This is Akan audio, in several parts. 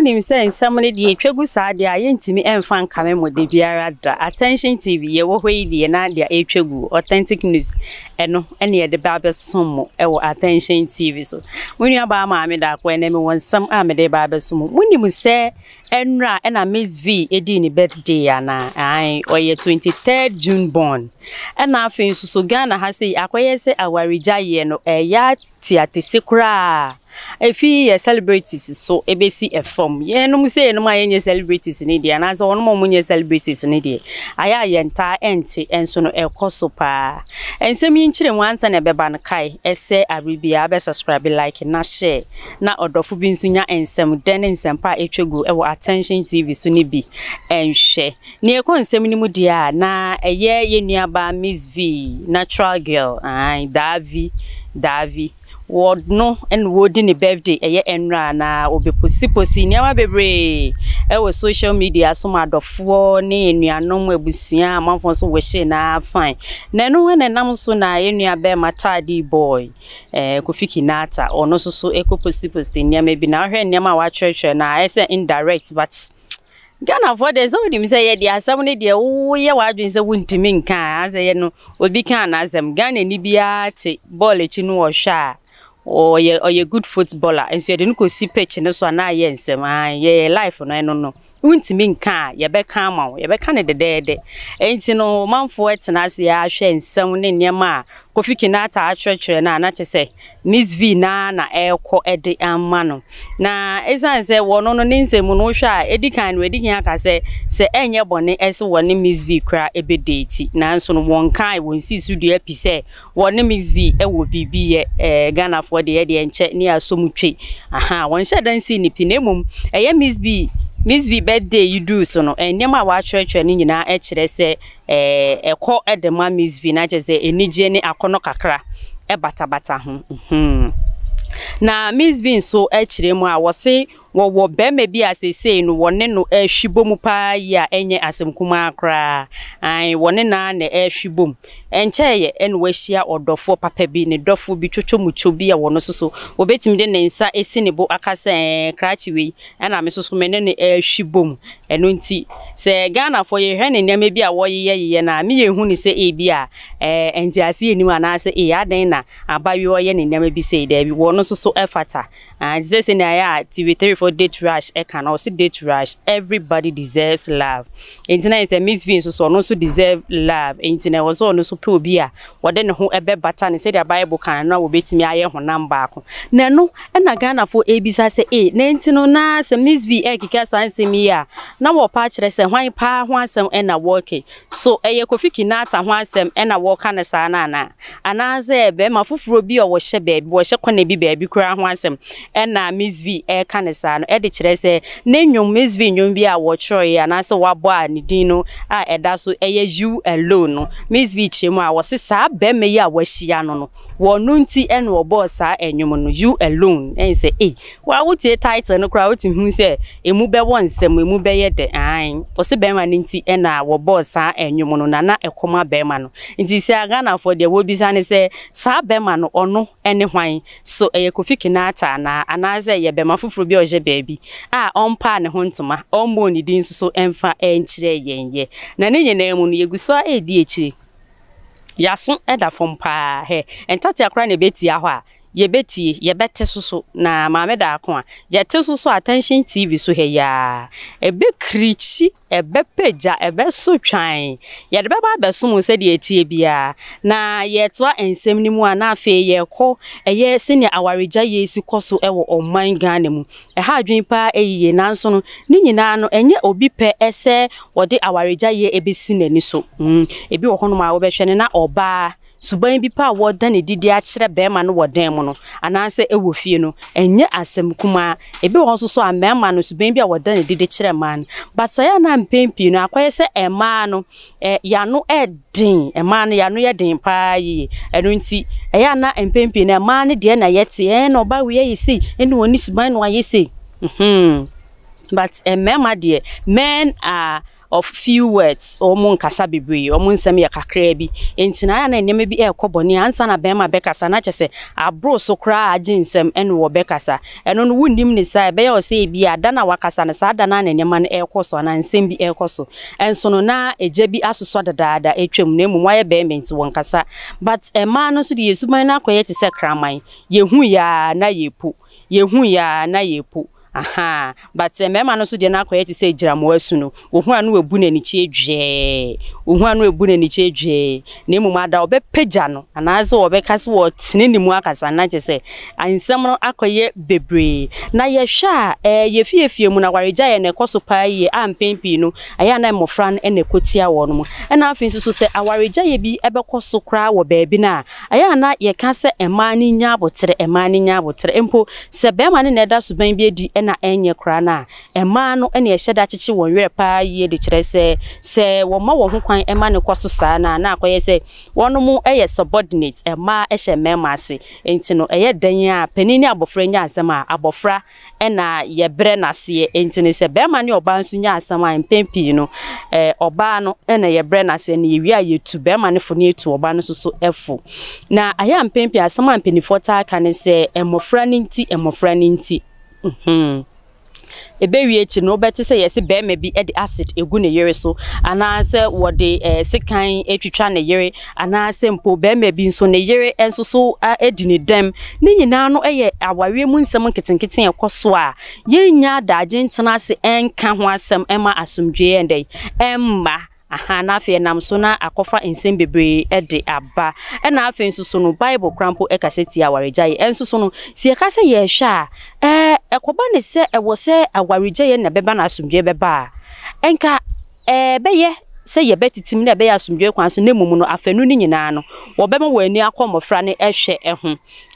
Monim sɛ nsɛm no deɛ ɛtwa gu saa deɛ a yɛntumi mfa nkame mo da biara da. Attention TV, yɛwɔ hɔ yi deɛ na deɛ ɛretwa gu, authentic news, ɛno ɛne yɛde ba abɛsom mo ɛwɔ Attention TV so. Mo nuabaa Maame Daako, ɛnɛ mewɔ nsɛm a mede ba abɛsom mo. Monim sɛ ɛnora ɛna Miss V ɛdii ne birthday anaa? Ae, ɔyɛ 23rd June born. Ɛna afei nso so Ghana ha sei akɔyɛ sɛ awaregyaeɛ no ɛyɛ Te atese koraa. Efi yɛ celebrities so ebesi ɛfam. Yɛnom sɛ yɛnom a yɛnyɛ celebrities no deɛ anaasɛ wɔnom a wɔnyɛ celebrities no deɛ, ayɛ a yɛntaa nte nso no ɛkɔ so paa. Nsɛm yi nkyerɛmu ansa na ɛbɛba no kae sɛ abre biara bɛ subscribe, like na share na ɔdɔfo bi nso nya nsɛm dɛ ne nsɛmpa a ɛtwa gu wɔ Attention TV so no bi nhwɛ. Nea ɛkɔ nsɛm no mu deɛ a, na ɛyɛ yɛn nuabaa Miss V, natural girl, ae, Daavi, Daavi. Wɔno na wɔredi ne birthday, ɛyɛ ɛnnora, na ɔbɛposiposi nneɛma bebree ɛwɔ social media so ma adɔfoɔ ne anuanom, abusua, amanfoɔ nso wɔhyee no ara fine. Na ɛno na ɛnam so na yɛn nua bɛrima Taadi Boy, eh, Kofi Kinata, ɔno nso so ɛkɔposiposi nneɛma bi. Na wohwɛ nneɛma a wɔatwerɛtwerɛ no a, ayɛ sɛ indirect but Ghanafoɔ deɛ sɛ wonim sɛ yɛde asɛm no deɛ woyɛ w'adwene sɛ wontumi nka a asɛ yɛ no obi ka n'asɛm Ghanani biara te bɔɔl akyi no ɔhwɛ a ɔyɛ ɔyɛ good footballer nso yɛde no kɔsi pitch no so a na ayɛ nsɛm a yɛyɛ life no ɛno no wontumi nka a yɛbɛka ama wo yɛbɛka no dɛdɛɛdɛ enti no ɔmanfoɔ tena ase ahwɛ nsɛm ne nneɛma a Kofi Kinata atwerɛtwerɛ no a na kyɛ sɛ Miss V no ara na ɛrekɔ de ama no. Na ɛsiane sɛ wɔno no ne nsɛm mu no wohwɛ a ɛdi kan no ɛdi kan aka sɛ sɛ ɛnyɛ bɔne ɛsɛ wɔne Miss V koraa ɛbɛdeeti nanso no wɔnkae wɔnsii so dua pi sɛ wɔne Miss V ɛwɔ biribi yɛ ɛɛ Ghanafoɔ deɛ ɛdeɛ nkyɛ ne asɔ mu twe aha wɔnhyɛ da nsii ne pi na mmom ɛyɛ Miss V Miss V birthday yi duu so no nneɛma a wɔatwerɛtwerɛ no nyinaa ɛkyerɛ sɛ ɛkɔ de ma Miss V na kyerɛ sɛ anigyeɛ ne akɔnnɔ kakra batabata ho. Hmm. Na Miss V nso kyerɛ mu a wɔse wɔwɔ barima bi a seesei no wɔne no rehwe bɔ mu paa yie a ɛnyɛ asɛm kumaa koraa. Ae, wɔne no ara na ɛrehwe bɔ mu. Ɛnkyɛeɛ ɛna wahyia ɔdɔfoɔ papa bi, ne dɔfoɔ bi twotwomutwo bi a wɔno nso so wɔbɛtumi de ne nsa asi ne bo aka sɛ ɛɛ krakye wei ɛna me nso so me ne no rehwe bɔ mu. Ɛno nti, sɛ Ghanafoɔ yɛhwɛ ne nneɛma bi a wɔyeyɛyeyɛ no a, me yɛnhu no sɛ ebi a ɛɛ nteaseɛ nnim anaasɛ ee adɛn na abayewa yɛ ne nneɛma bi sei. Daabi, wɔn nso so ɛfata. Ah, te sɛ sɛnea ɛyɛ a TV3 foɔ date rush ɛka no, ɔse date rush, everybody deserves love. Enti na yɛ sɛ Miss V nso so, ɔno nso deserve love. Enti na ɛwɔ sɛ ɔno nso pɛ obi a wɔde ne ho bɛbata no sɛdeɛ Bible ka no na wɔbɛtumi ayɛ honam baako. Na ɛno na Ghanafoɔ ɛrebisa sɛ ee, na enti no na sɛ Miss V ɛrekeka saa nsɛm yi a, na wɔrepa akyerɛ sɛ hwan paa ho asɛm na wɔreka yi? So ɛyɛ Kofi Kinata ho asɛm na wɔreka no saa no anaa? Anaasɛ barima foforɔ bi a wɔhyɛ baabi, wɔhyɛ kɔna bi baabi koraa ho asɛm na Miss V reka no saa no? Ɛde kyerɛ sɛ ne nnwom, Miss V nnwom bi a wɔtwerɛeɛ anaasɛ wɔabɔ a ne din no a ɛda so yɛ You Alone no, Miss V kyerɛ mu a, wɔse saa barima yi a wɔahyia no no, wɔno nti na wɔbɔɔ saa nnwom no, You Alone. Ɛne sɛ, ei, wo a wotie title no koraa wotumi hu sɛ emu bɛwɔ nsɛm, emu bɛyɛ dɛ, ae. Wɔse barima no nti na wɔbɔɔ saa nnwom no, na na ɛkɔm abarima no. Nti sɛ Ghanafoɔ deɛ wɔbisa ne sɛ, saa barima no, ɔno ne hwan? So ɛyɛ Kofi Kinaata anaa? Anaasɛ ɛyɛ bɛma foforɔ bi a ɔhyɛ baabi a ɔmpaa ne ho ntoma, ɔmmɔɔ ne din nso so mfa nkyerɛɛ yɛn yɛ? Na ne nyinaa mu no, yɛgu so ara redi akyire. Yɛaso da fam pa ara. Hwɛ, ntatea koraa na ɛbɛtia hɔ a, yɛbɛtie, yɛbɛte so so. Na Maame Daako a, yɛte so so Attention TV so ha yi ara, ɛbɛkirikyi. Ɛbɛpagya, ɛbɛso twann. Yɛde bɛba abɛsom wo sɛdeɛ ɛteɛ biara. Na yɛretoa nsɛm no mu a, na afei yɛrekɔ ɛyɛ sɛnea awaregyaeɛ si kɔ so wɔ ɔman Ghana mu. Ɛha adwene pa ara yie, nanso no, ne nyinaa no, ɛnyɛ obi pɛ sɛ ɔde awaregyaeɛ bɛsi n'ani so. Ebi wɔ hɔnom a wobɛhwɛ no na ɔbaa Suban bi pa a wɔda no adi de akyerɛ barima no wɔ dan mu no, anaasɛ wɔ fie no, ɛnyɛ asɛm kumaa. Ebi wɔ hɔ nso so a, mmarima no, suban bi a wɔda no adi de kyerɛ mmaa no. But sɛ ɛyɛ a na mpɛn pii no, akɔyɛ sɛ mmaa no, eh, yɛn ano yɛ den. Mmaa no, yɛn ano yɛ den paa yie. Ɛno nti, ɛyɛ a na mpɛn pii no, mmaa no deɛ na yɛte, ɛɛ na ɔbaa wei ayɛ sei, ɛna ɔne suban na wayɛ sei. Hmm. But mmarima deɛ, men are. of few words, wɔn nkasa bebree, wɔn nsɛm yɛ kakraa bi. Enti na ayɛ a na nneɛma bi rekɔ bɔne a, ansa na barima bɛkasa na kyerɛ sɛ aboro so koraa agye nsɛm ɛna wɔbɛkasa. Ɛno no wonnim no saa, ɛbɛyɛ wo sɛ ebia da no a wakasa no, saa da no ara na nneɛma no rekɔ so anaa nsɛm bi rekɔ so. Ɛnso no na egya bi asosɔ dedaada atwam na mmom wayɛ barima nti wɔnkasa. But mmaa no nso deɛ yɛn suban no akɔyɛ te sɛ kraman, yɛhu yɛ ara na yɛpu, yɛhu yɛ ara na yɛpu. Ahaa but mmarima no nso deɛ no akɔyɛ te sɛ agyiramoa su no, wɔhu a na wɔabu n'anikyeɛ dwɛɛ, wɔhu a na wɔabu n'anikyeɛ dwɛɛ, na mmom ada wɔbɛpagya no anaasɛ wɔbɛka sɛ wɔtene ne mu akasa no na kyerɛ sɛ nsɛm no akɔyɛ bebree. Na yɛhwɛ a, ɛɛ yɛn fiefie mu no awaregyaeɛ no ɛkɔ so paa yie a mpɛn pii no ɛyɛ a na mmɔfra no na ɛkɔ tia wɔn. Ɛna afei nso so sɛ awaregyaeɛ bi bɛkɔ so koraa wɔ baabi no a, Ɛyɛ a na yɛka sɛ mmaa no nnya aboterɛ, mmaa no nnya aboterɛ. Mpo sɛ barima no na ɛda suban bi adi na ɛnyɛ koraa no a, mmaa no na ɛhyɛ da kyekye wɔn werɛ paa yie de kyerɛ sɛ, sɛ wɔma wɔn ho kwan ma no kɔ so saa no a, na akɔyɛ sɛ wɔnom yɛ subordinate, mmaa hyɛ mmarima ase. Enti no, ɛyɛ dɛn a panin ne abɔfra nya asɛm a, abɔfra na yɛbrɛ no aseɛ. Enti no sɛ barima ne ɔbaa nso nya asɛm a, mpɛn pii no, ɔbaa no na yɛbrɛ no aseɛ, na yɛwie a yɛtu barima no fo na yɛtu ɔbaa no nso so fo. Na ayɛ a mpɛn pii asɛm a mpanimfoɔ taa ka ne sɛ, mmɔfra no nti, mmɔfra no nti. Hmm. Ɛbɛwie akyi no, wobɛte sɛ yɛse barima bi de acid egu ne yere so, anaasɛ wɔde sekan twitwa ne yere, anaasɛ mpo barima bi nso ne yere nso so adi ne dɛm. Ne nyinaa no yɛ awareɛ mu nsɛm nketenkete a ɛkɔ so a yɛnnya adagye ntena ase nka ho asɛm mma asomdwoeɛ ɛndɛn ɛmma. Aha, na afei ɛnam so na akɔfa nsɛm bebree de aba. Ɛna afei nso so no, Bible koraa mpo kasa tia awaregyaeɛ. Ɛnso so no, sɛ yɛka sɛ yɛrehwɛ a, ɛɛ, ɛkɔba ne sɛ ɛwɔ sɛ awaregyaeɛ na ɛbɛba na asomdwoeɛ bɛba a, ɛnka Ɛbɛyɛ sɛ yɛbɛtetem na ɛbɛyɛ asomdwoe kwan so na mmom no afanu no nyinaa no, wɔbɛma wɔn ani akɔ mmofra no hwɛ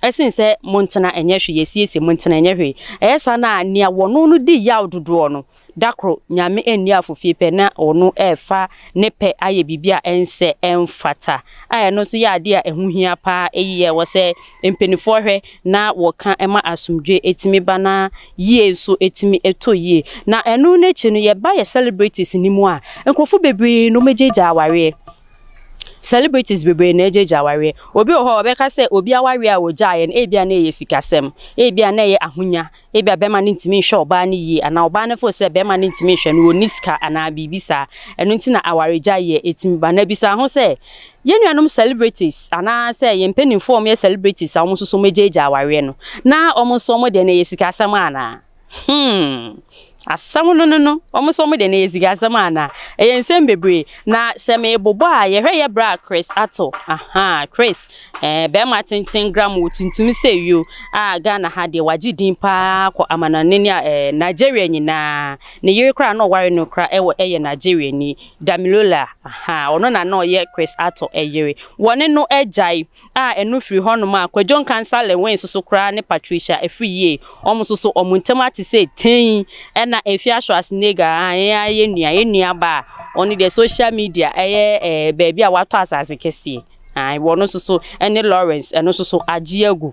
ho sen sɛ montena ɛnyɛ hwee, yɛasiesie, montena ɛnyɛ hwee. Ɛyɛ saa no a, nea wɔno no di yaw dodoɔ no, da koro Nyame anni afofie pɛ na ɔno refa ne pɛ ayɛ biribi a ɛnsɛ ɛmfata, a ɛno nso yɛ adeɛ a ɛho hia paa yie a ɛwɔ sɛ mpanimfoɔ hwɛ na wɔka ma asomdwoe tumi ba na yie nso tumi tɔ yie. Na ɛno no akyi no, yɛba yɛ celebrities no mu a, nkurɔfo bebree na wɔagyaagyaa awareɛ. Celebrities bebree na agyaagyaa awareɛ. Obi wɔ hɔ a ɔbɛka sɛ obi awareɛ a ɔgyaeɛ no, ebia na ɛyɛ sikasɛm, ebia na ɛyɛ ahonya, Ebia barima no ntumi nhwɛ ɔbaa no yie anaa ɔbaa no feel sɛ barima no ntumi nhwɛ no, ɔnni sika anaa biribi saa. Ɛno nti na awaregyaeɛ tumi ba. Na bisa ho sɛ, yɛn nuanom celebrities anaa sɛ yɛn mpanimfoɔ a wɔyɛ celebrities a wɔn nso so wɔagyaagyaa awareɛ no, na wɔn nso wɔn deɛ no ɛyɛ sikasɛm anaa? Hmm. Asɛm no no no, wɔn nso wɔn deɛ no ɛyɛ sikasɛm anaa? Ɛyɛ nsɛm bebree. Na sɛ mebobɔ a, yɛhwɛ yɛ bra Chris Attoh. Aha, Chris. Ɛɛ bɛɛma tenten gram wɔ tuntum sɛ yio a Ghana ha deɛ wagye din paa kɔ amanɔne ne ɛɛ Nigeria nyinaa. Ne yere koraa na ɔware no koraa ɛwɔ ɛyɛ Nigeria ni Damilola ahaa ɔno na na ɔyɛ Chris Attoh ɛyere. Wɔne no agyae a ɛno firi hɔ nom a Kwadwo Nkansah Lewin nso so koraa ne Patricia Afriyie wɔn nso so wɔn ntam ate sɛ tein ɛna Afia Schwarzenegger a yɛn ara yɛn nua yɛn nua ba a ɔno deɛ social media ɛyɛ ɛɛ baabi a watɔ asase kɛseɛ. Ae, wɔno nso so ne Lawrence, ɛno nso so agye agu.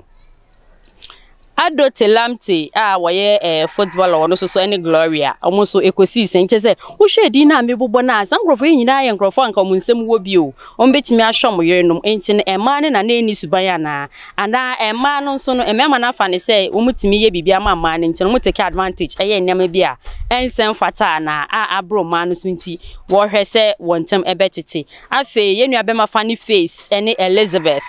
Adote Lamptey a wɔyɛ eh, footballer ɔno nso so ne Gloria, wɔn nso ɛkɔsii sɛn. Kyerɛ sɛ, wohwɛ din no a mebobɔ no a, saa nkurɔfoɔ yi nyinaa yɛ nkurɔfoɔ a anka wɔn nsam wɔ bi o. Wɔbɛtumi ahwɛ wɔn yerenom. Enti no, mmaa no na na ɛnni suban anaa? Anaa mmaa no nso no, mmarima no afa no sɛ wɔtumi yɛ biribi ama mmaa no nti no, wɔtake advantage yɛ nneɛma bi a ɛnsɛ mfata anaa a aboro mmaa no so nti wɔhwɛ sɛ wɔn ntam bɛtete. Afei yɛn nuabɛma Fanny Face ne Elizabeth,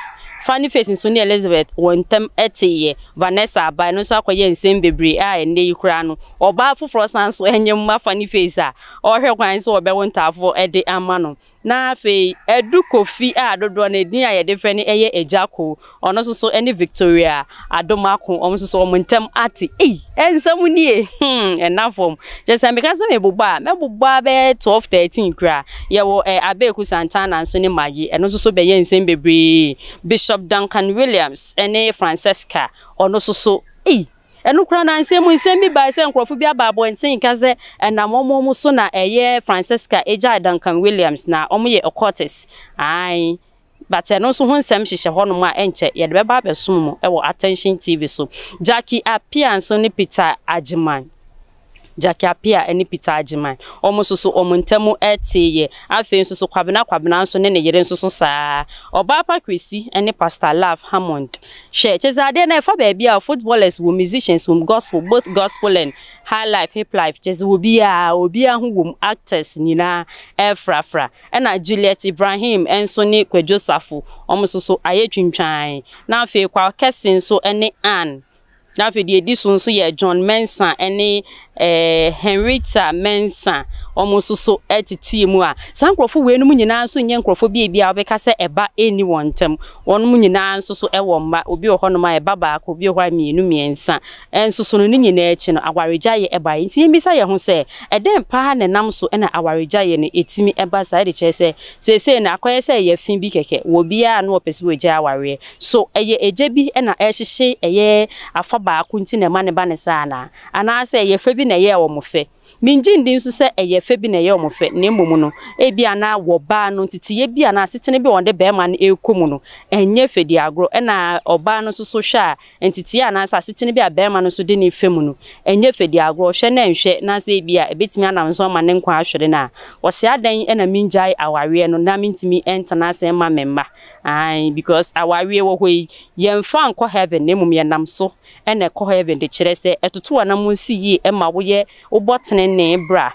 Fanny Face nso ne Elizabeth wɔn ntam teeɛ. Vanessa aba, ɛno nso akɔyɛ nsɛm bebree a ɛnnɛ yi koraa no, ɔbaa foforɔ san so nyem ma Fanny Face a ɔrehwɛ kwan sɛ ɔbɛwo ntaafoɔ de ama no. Na afei Adu Kofi a dodoɔ no edin a yɛde frɛ no yɛ Agya Koo, Ɔno nso so ne Victoria Adomako, wɔn nso so wɔn ntam ate. Ei, nsɛm nie, hmm, ɛnna fam. Kyerɛ sɛ meka sɛ mebobɔ a, mɛbobɔ ara bɛyɛ 12, 13 koraa. Yɛwɔ eh, Abeku Santana nso ne Maggie, ɛno nso so bɛyɛ nsɛm bebree. Bishop Duncan Williams ne Francesca, ɔno nso so, ei, ɛno koraa na nsɛm mu nsɛm bi bae sɛ nkurɔfo bi aba abɔnten reka sɛ ɛnam wɔn wɔn so na ɛyɛ Francesca gyae Duncan Williams, na wɔyɛ occultists. Ae. But ɛno nso ho nsɛm hyehyɛ hɔnom a ɛnkyɛ yɛde bɛba abɛsom mo wɔ Attention TV so. Jackie Appiah nso ne Peter Agyeman. Jackie Appiah ne Peter Agyeman, wɔn nso so wɔn ntam teeɛ. Afei nso so Kwabena Kwabena nso ne ne yere nso so saa ara. Ɔbaapa Christy ne Pastor Love Hammond. Hwɛ, kyerɛ sɛ adeɛ no ɛfa baabi a footballers wɔ mu, musicians wɔ mu, gospel, both gospel and high life, hip life, kyerɛ sɛ obiara, obiara ho wɔ mu, actors nyinaa ɛrefrafra. Ɛna Juliet Ibrahim nso ne Kwadwo Safo, wɔn nso so ayɛ twintwann. Na afei Kwaw Kɛse nso ne Ann. Na afei deɛ ɛdi so nso yɛ John Mensah ne eh, Henrietta Mensah. Wɔn nso so tetee mu a, saa nkurɔfoɔ weinom nyinaa nso nyɛ nkurɔfoɔ bi a ebi a wobɛka sɛ ɛba nni wɔn ntam. Wɔn nyinaa nso so wɔ mma. Obi wɔ hɔnom a ɛba baako, obi wɔ hɔ a mmienu, mmiɛnsa. Nso so no, ne nyinaa akyi no, awaregyaeɛ baeɛ. Nti yɛmmisa yɛn ho sɛ, ɛdɛn paa na ɛnam so na awaregyaeɛ no ɛtumi ba saa? Ɛde kyerɛ sɛ, seesei no akɔyɛ sɛ ɛyɛ fi bi kɛkɛ wɔ obiara a na ɔpɛ sɛ ɔgyae awareɛ. So ɛyɛ egya bi na ɛrehyehye ɛyɛ afa baako nti na ɛma no ba no saa anaa? Anaasɛ ɛyɛ fɛ bi na ɛyɛɛ wɔn fɛ? Minnye nni nso sɛ ɛyɛ fɛ bi na ɛyɛɛ wɔn fɛ, na mmom no, ebia na wɔbaa no nteteeɛ bi anaa asetena bi a wɔde barima no rekɔ mu no, ɛnyɛ fɛdiagorɔ. Ɛna ɔbaa no nso so hwɛ a, nteteeɛ anaasɛ asetena bi a barima no nso de no refa mu no, ɛnyɛ fɛdiagorɔ. Hwɛ na nhwɛ, na sɛ ebia ɛbɛtumi anam so ama ne nkwa ahwere no a, ɔse adɛn na mengyae awareɛ no na mentumi ntena ase mma me mma? Aane, because awareɛ wɔ hɔ yi, yɛmfa nkɔ heaven na mmom yɛnam so na ɛkɔ heaven de kyerɛ sɛ ɛtoto w'anammɔn si yie ma woyɛ wobɔ tenenee bra,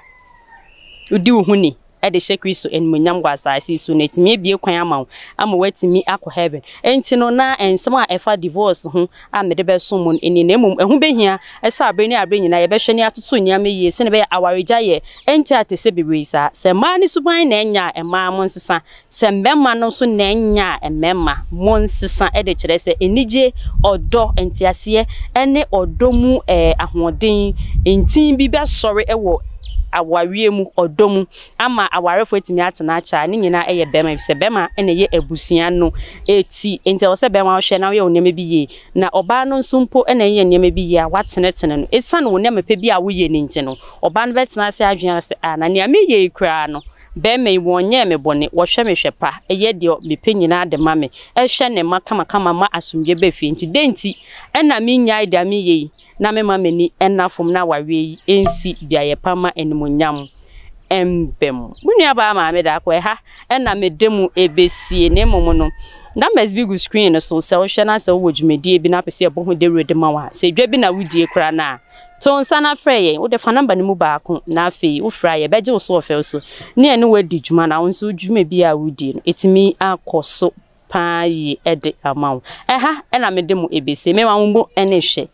wodi wo ho ni de hyɛ Kristo animuonyam wɔ asase yi so na ɛtumi abue kwan ama wo ama woatumi akɔ heaven. Enti no na nsɛm a ɛfa divorce ho a mede bɛsom mo no nie, na mmom ɛho bɛhia sɛ abere ne abere nyinaa yɛbɛhwɛ na yɛatoto nneɛma yie sɛdeɛ ɛbɛyɛ a awaregyaeɛ ɛnte atɛsɛ bebree saa. Sɛ mmaa no suban na ɛnyɛ a mmaa monsesa, Sɛ mmarima no nso na ɛnyɛ a, mmarima, monsesa de kyerɛ sɛ anigye, ɔdɔ, nteaseɛ ne ɔdɔ mu ahoɔden ntin bi bɛsɔre wɔ awareɛ mu, ɔdɔ mu, ama awarefoɔ atumi atena akyɛ a, ne nyinaa yɛ barima, efisɛ barima na ɛyɛ abusua no ti. Enti ɛwɔ sɛ barima wohwɛ na woyɛ wo nneɛma bi yie, na ɔbaa no nso mpo na ɛyɛ nneɛma bi yie a, woatenetene no. Esiane wo nneɛma pa bi a woyɛ no nti no, ɔbaa no bɛtena ase adwene sɛ, ah, na nea meyɛ yi koraa no, Bɛrima yi, wɔnyɛɛ me bɔne, wɔhwɛ me hwɛ pa, yɛ deɛ mepɛ nyinaa de ma me, hwɛ ne mma kamakama ma asomdwoeɛ ba fie. Enti dɛn nti na mennyae deɛ mereyɛ yi na memma m'ani nna fam na awareɛ yi nsi beaeɛ pa mma animuonyam mma mu? Mo nuabaa Maame Darko, ɛha na meda mu bɛsie, na mmom no, numbers bi gu screen no so, sɛ wohwɛ na sɛ wowɔ dwumadie bi na wopɛ sɛ yɛbɔ ho dawuro de ma wo a, sɛ dwa bi na wodie koraa no a, To nsa na frɛ yɛn. Wode fa nɔmba no mu baako na afei wofrɛ a yɛbɛgye wo so wɔ fɛw so ne yɛne wo adi dwuma na wo nso wo dwuma bi a wodie no ɛtumi akɔ so paa yie de ama wo. Ɛha na mede mo ɛbɛsie. Mema mo mo ne hwɛ.